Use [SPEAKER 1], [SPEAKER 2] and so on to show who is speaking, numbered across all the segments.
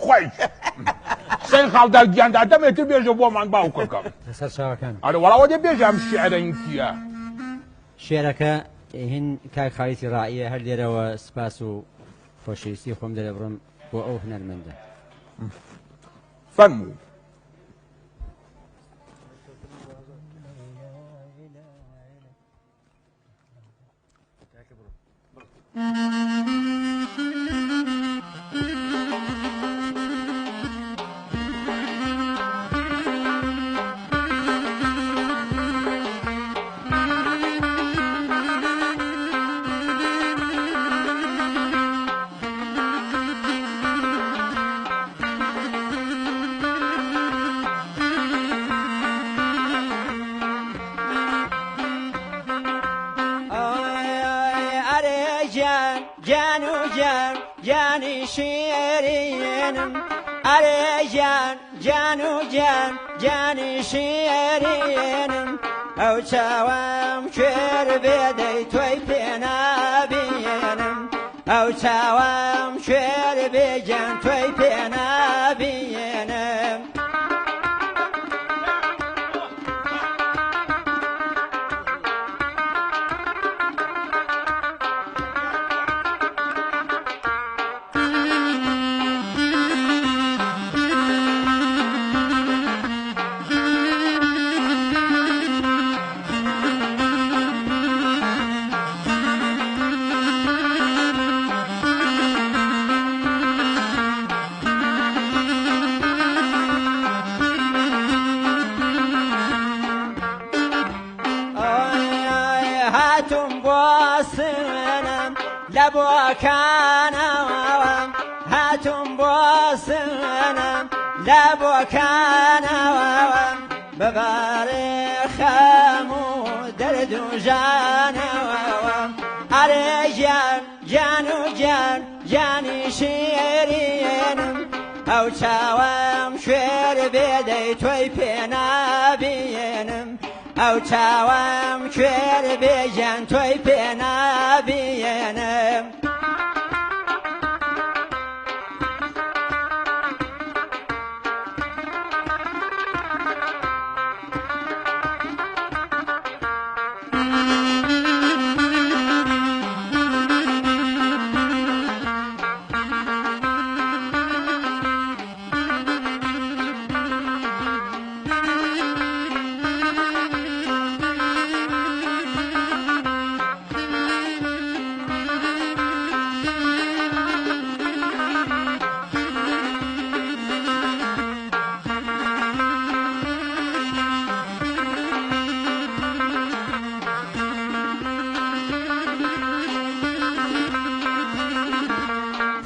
[SPEAKER 1] خوای حسین خاڵدار گیان دادەمێ تر بێژە بۆمان باوکەکەم.
[SPEAKER 2] لەسەر چاوەکان.
[SPEAKER 1] ئەرێ وەڵا وەدێ بێژە ئەم شیعرە هین کییە؟
[SPEAKER 2] شیعرەکە هین کاک خالیسی ڕائیە، هەر لێرەوە سپاس و خۆشەویستی خۆم دەرەبڕم بۆ ئەو هونەرمەندە.
[SPEAKER 1] فەرموو.
[SPEAKER 2] گیان و گیان گیانی شیرینم، ئەرێ گیان گیان و گیان گیانی شیرینم، ئەو چاوەم کوێر بێدەی تۆی پێنابینم، ئەو چاوەم کوێر بێ گیان تۆی پێنابینم. هاتم بۆ سنم لە بۆکانەوە، هاتم بۆ سنم لە بۆکانەوە، ببارێ خەم و دەرد و ژانەوە. ئەرێ گیان گیان و گیان گیانی شیرینم، ئەو چاوەم کوێر بێدەی تۆی پێنابینم، ئەو چاوەم کوێر بێ گیان تۆی پێنابینم.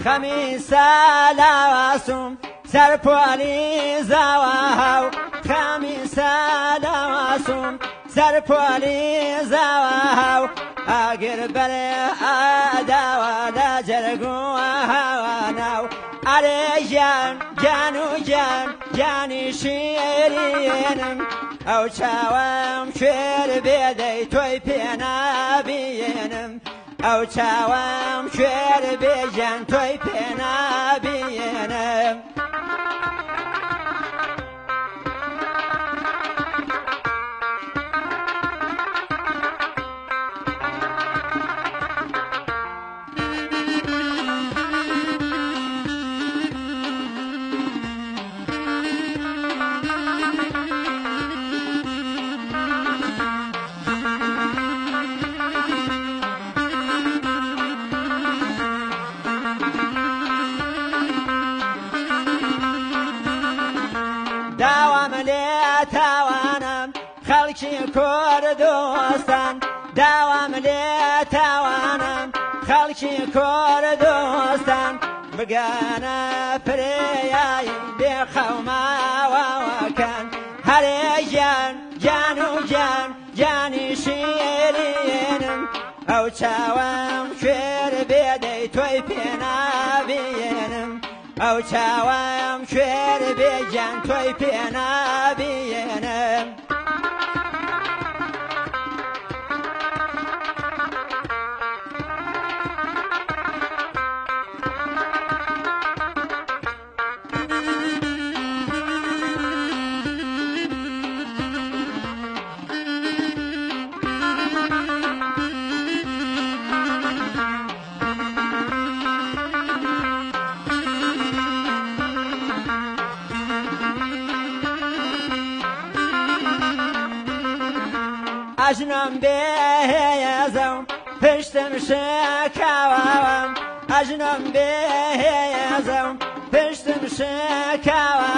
[SPEAKER 2] خەمی سالاواسم سەرپۆلی زاواهاو، خەمی سالاواسم سەرپۆلی زاواهاو، ئاگر بەرێ ئاداوە لە جەرگووە هاواناو. ئەرێ گیان گیان و گیان گیانی شیرینم، ئەو چاوەم کوێر بێدەی تۆی پێنابینم، ئەو چاوەم کوێر بێ گیان تۆی پێنابینم. داوام لێ تاوانم خەڵکی کوردستان، داوام لێ تاوانم خەڵکی کوردستان، بگەنە پرێیای بێ خەوماوەکان. هەرێ گیان گیان و گیان گیانی شیرینم، ئەو چاوەم کوێر بێدەی تۆی پێنابینم، ئەو چاوەم کوێر بێ گیان تۆی پێنابینم. ئەژنۆم بێهێزە و پشتم شکاوە، ئەژنۆم بێهێزە و پشتم شکاوە،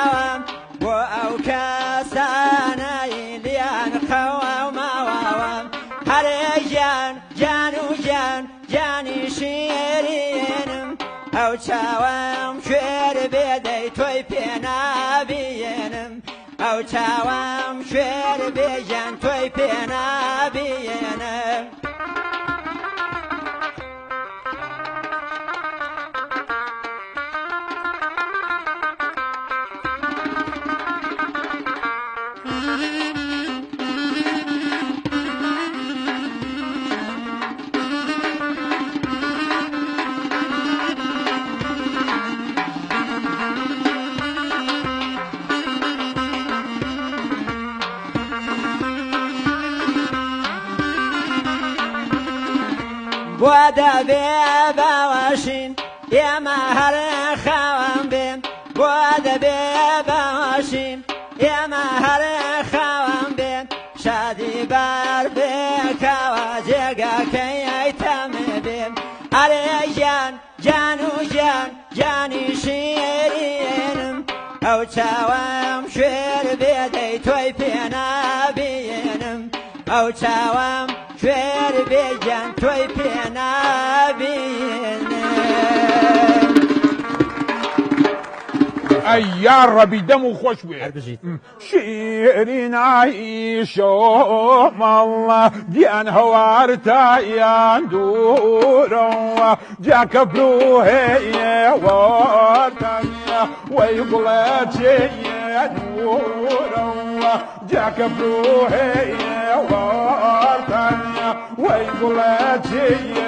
[SPEAKER 2] بۆ ئەو کەسانەی لیان قەوماوە، هەرێ گیان گیان و گیان گیانی شیرینم، ئەو چاوەم کوێر بێ دەی تۆی پێ نابینم، ئەو چاوەم کوێر بێ گیان تۆی پێ نابینم. بۆ دەبێ باوەشین ئێمە هەر خاوەن بێن، بۆ دەبێ باوەشین ئێمە هەر خاوەن بێن، شادی بار بێکاوە جێگاکەی ئەیتەم بێن، ئەرێ گیان گیان و گیان گیانی شیرینم، ئەو چاوەم کوێر بێ دەی تۆی پێ نابینم، ئەو چاوەم کوێر بێ گیان تۆی پێ نابینم.
[SPEAKER 1] ئەی یا ڕەبی دەم و خۆش بێ.
[SPEAKER 2] هەر بژیت.
[SPEAKER 1] شیرین عیشۆم ئەڵڵا گیان هەوارتایان دوورەوە جاکە بروهەیە وەرتانە وەی گوڵە چێیە نوورەوە جاکە بروهەیە وەرتانە وەی گوڵە چێیە.